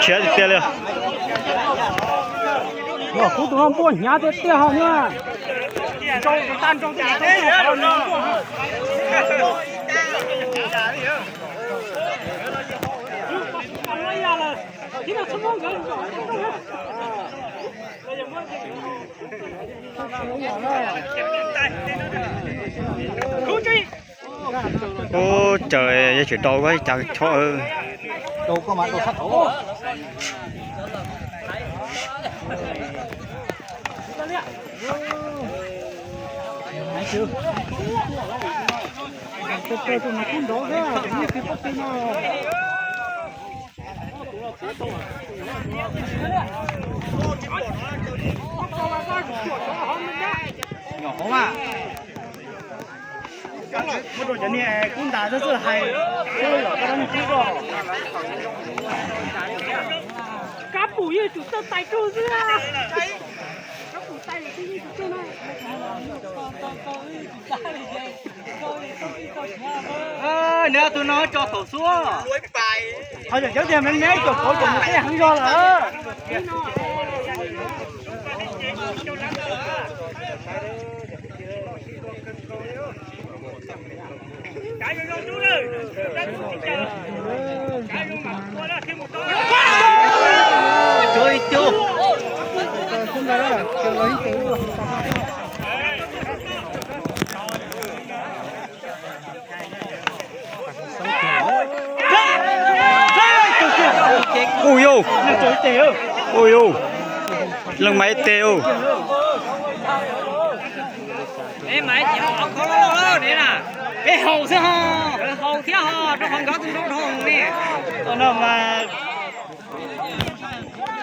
Tshiav tiag tiag li. Kuv tus no npuaj hnyav tiag tiag hos na. Ub, caws yog tseem rau koj ib co chob. Nyuam qhuav mas muab rau cov niag kub ntas xwb xwb hais, xyov koj niag kub ko. Kab pum yeej tsum txawj tais rug xwb. Kab pum tais yeej tsum txawj na. Nws tus no tso thaum xub. Qhov yog cov tiag me me caum kauv caum nws tej heev zog lawm. Ui yau, ui yau, leej maiv tes. Peb haus xwb ho, haus thiab ho, rau qhov nkawd tus nrau dhau ne. No mas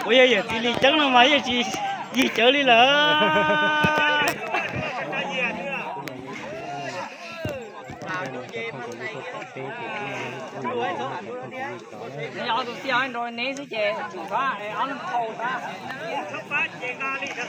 kuv yog yawm txiv Lis Ceeb no mas yeej tsis yig cawv li lawm. Neb tus tiag nrau neb xwb ces tsum xav ob leeg haus xwb.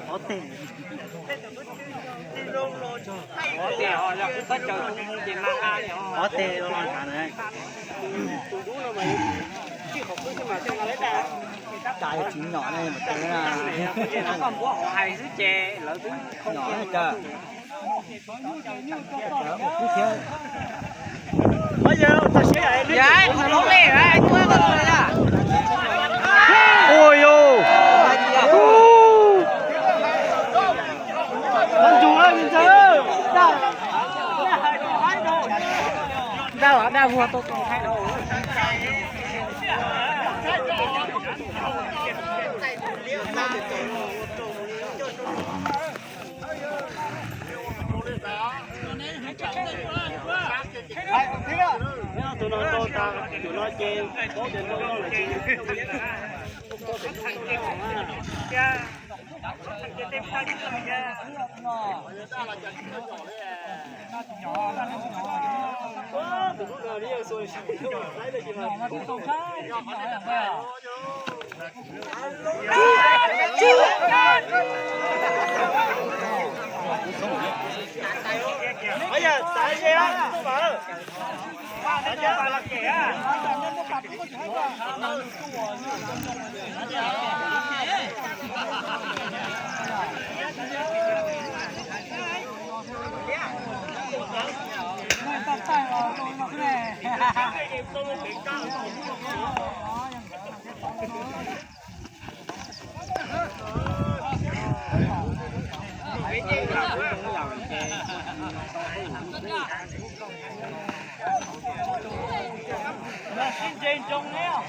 Pov teg, pov teg los los ntshav na. Cas tsis nyom ne, mas tau na. Koj muab hauv hais xwb ces lawv twb nyom na cas. Ua yau, ntsuag, daj, daj vuag tau tau. Tus no tau tas, tus no ces paub tias nrau loj lawm tsis. Sib ntse ntsoov ne os.